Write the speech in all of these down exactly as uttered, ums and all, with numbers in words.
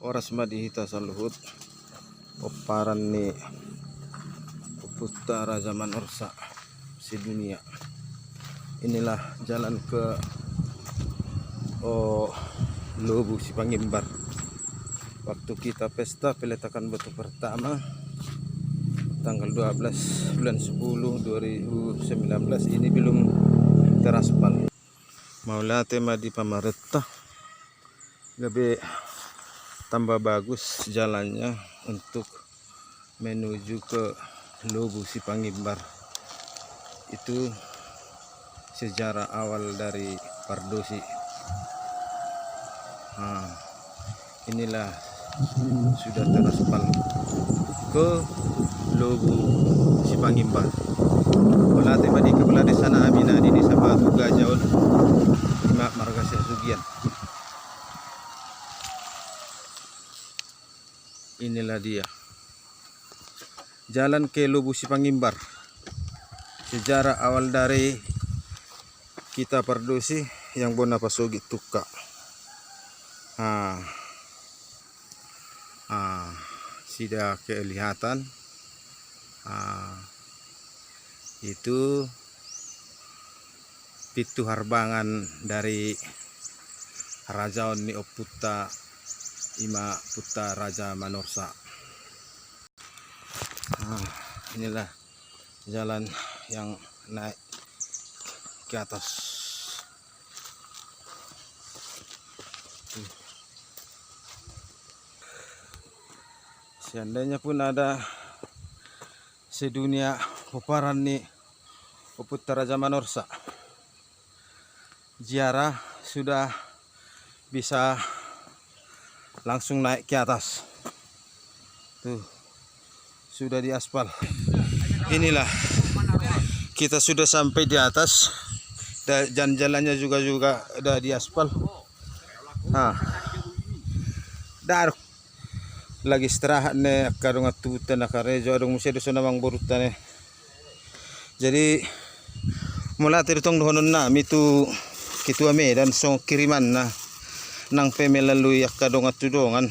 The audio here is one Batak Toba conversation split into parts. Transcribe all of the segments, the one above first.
Horas ma di hita saluhut, pomparan ni ompunta Raja Manorsa sedunia. Inilah jalan ke, oh, Lobu Sipangimbar. Waktu kita pesta peletakan batu pertama tanggal dua belas bulan sepuluh dua ribu sembilan belas, ini belum teraspal. Mauliate ma di pamarenta, gabe tambah bagus jalannya untuk menuju ke Lobu Sipangimbar. Itu sejarah awal dari Pardosi. Nah, inilah sudah teraspal ke Lobu Sipangimbar. Mauliate ma di kepala desa nami na di Desa Batu Gajah on, ima marga Siasugian. Inilah dia jalan ke Lobu Sipangimbar. Sejarah awal dari kita Pardosi yang bona pasogit tukka. Ah. Ah, sida kelihatan. Ah, itu pintu harbangan dari harajaon ni ompunta, ima ompunta Raja Manorsa. Ah, inilah jalan yang naik ke atas. Seandainya pun ada sedunia pomparan ni ompunta Raja Manorsa, ziarah sudah bisa langsung naik ke atas. Tuh, sudah diaspal. Inilah, kita sudah sampai di atas. Da-, jalan-jalannya juga, juga udah diaspal. Nah. Dar. Lagi istirahat ne angka dongan tubuta na karejo, adong muse do songon amang borunta ne. Jadi, mauliate do tong dohonon nami tu Ketua Medan songon kirimanna, nang pe melalui angka dongan tu dongan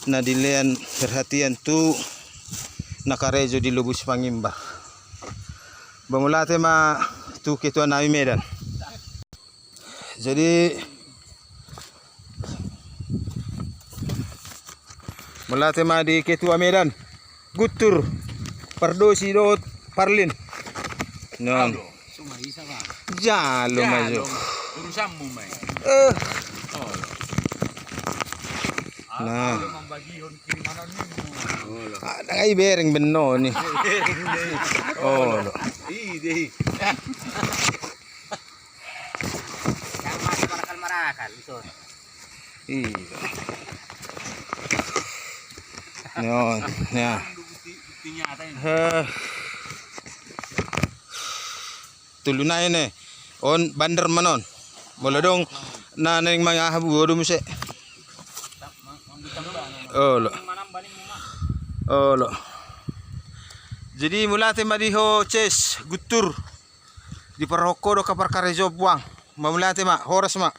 na dilean perhatian tu na karejo di Lobu Sipangimbar. Ba mauliate ma tu Ketua nami Medan. Jadi, mauliate ma di Ketua Medan, Guntur, Pardosi dohot Parlin. Non. Jalo ma jo. Urusanmu ma i. Eh. Nah. Ada ngai bereng benno ni. Oh. Yang masih marakal-marakal, ison. Iya. Nyon, ya. Eh. Tolu nai ne. On bander manon. Molo dong na naeng mangaha buo do muse. Olo. Olo. Jadi mauliate ma di ho Ces, Guntur. Diparrohahon ho do parkarejo buang. Mauliate ma, horas ma.